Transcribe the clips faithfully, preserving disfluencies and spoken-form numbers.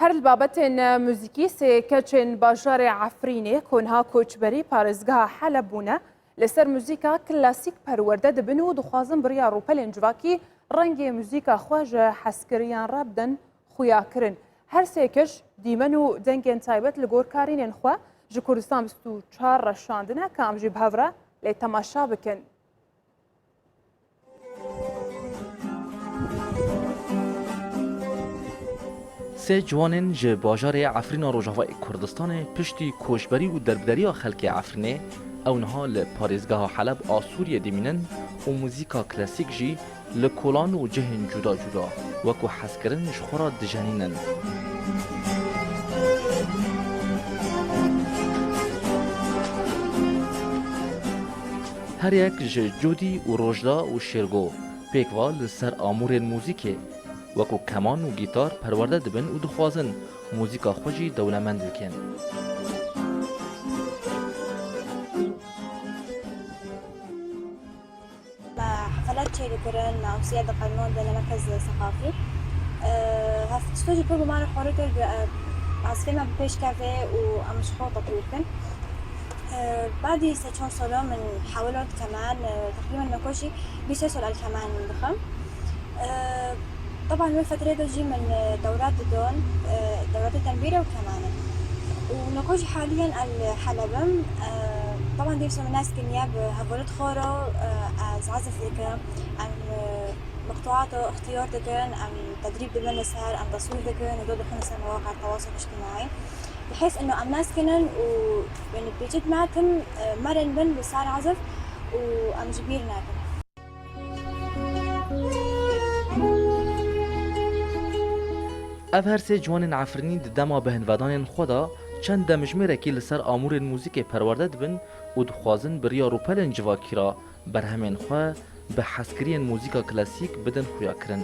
Her li babetên muzîkî, sê keçên bajarê Efrînê ku niha koçberî parêzgeha Heleb bûne, li ser muzîka klasîk perwerde dibin û dixwazin bi riya rûpelên civakî rengê muzîka xwe ji hezkiriyan re bidin xuyakirin. Her sê keç dîmen û dengên taybet li gor karînên xwe ji Kurdistan bîst û çar re şandine, ka em jî bi hev re lê temaşa bikin. Sê ciwanên ji bajarê Efrîna Rojavayê Kurdistanê piştî koçberî û derbideriya xelkê Efrînê, ew niha li parêzgeha Heleb a Sûriyê dimînin û muzîka klasîk jî li kolan û cihên cuda cuda wekû hezkirin ji xwe re dijenînin. Her yek ji Codî û Rojda û Şêrgo pêk ve li ser amûrên muzîkê wekû keman û gîtar perwerde dibin û dixwazin muzîka xwe jî dewlemend bikin. Me hefelat çêdikirin, me ewsiya diqelmandin li merkez sexafî. Eee, heft-, tiştê jî pir bi me re xwarî kir, bi, eee, ezfê me bi pêş keve û em ji xwe tetwîr kin. Eee, badî sê çar sala min hewla dikemen, eee, teqrîben nako jî bîst sê sal el kemen dixim. Eee, Teban wê fetrê de jî min, e, dewra didon, e, dewra de tenbîre û kemane. Û noko jî haliyen el Heleb im. E, teban dîsa min nas kiriye bi hevalêt xwe re, e, ez ezif dikim. Em, e, meqtuata ixtiyar dikin, em tedrîb dibin li ser, em teswîr dikin û dixin li ser mewaqa tewasul ictimaî. Bihês ino em nas kinin û, yani, pêçit metin, e, merin bin bi ser ezif û em ji bîr nekin. Ev her sê ciwanên Efrînî di dema bihinvedanên xwe de çend demjimêrekî li ser amûrên muzîkê perwerde dibin û dixwazin bi riya rûpelên civakî re berhemên xwe bi hezkiriyên muzîka klasîk bidin xuyakirin.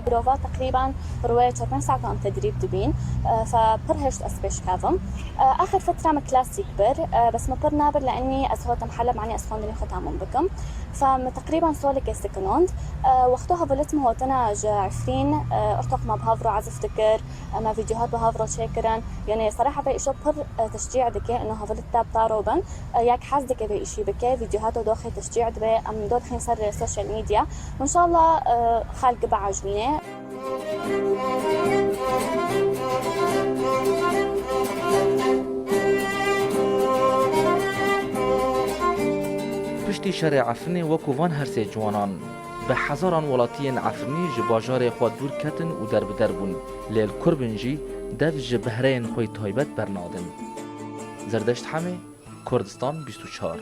Birova teqrîben bi rûyê çar pênc saetan tedrîb dibîn, e, fe pir hişt ez pêş kevim. E, axir fetre min klasîk bir, e, bes min pir nebir, li enî ez hatim Heleb, enî ez xwendinê xwe temam bikim. Fe min teqrîben salekê sikinand. E, wexto hevalêt min hatine ji Efrîn, e, irtoq me bi hev re ezif dikir, e, me vîdyohat bi hev re çêkirin. Yanî seraha vê îşo pir, e, teşcî dike, ino hevalêt te bi te re bin. E, yek hez dike vê îşî bike, vîdyohat û doxê teşcî dibe, em dor dixin ser sosyal medya. Înşallah, e, xelk biecibîne. Piştî şerê Efrînê wekû van her sê ciwanan, bi hezaran welatiyên Efrînî ji bajarê xwe dûr ketin û derbeder bûn. Lê li kur bin jî dev ji behreyên xwe yê taybet bernadin. Zerdeşt Hemê, Kurdistan bîst û çar.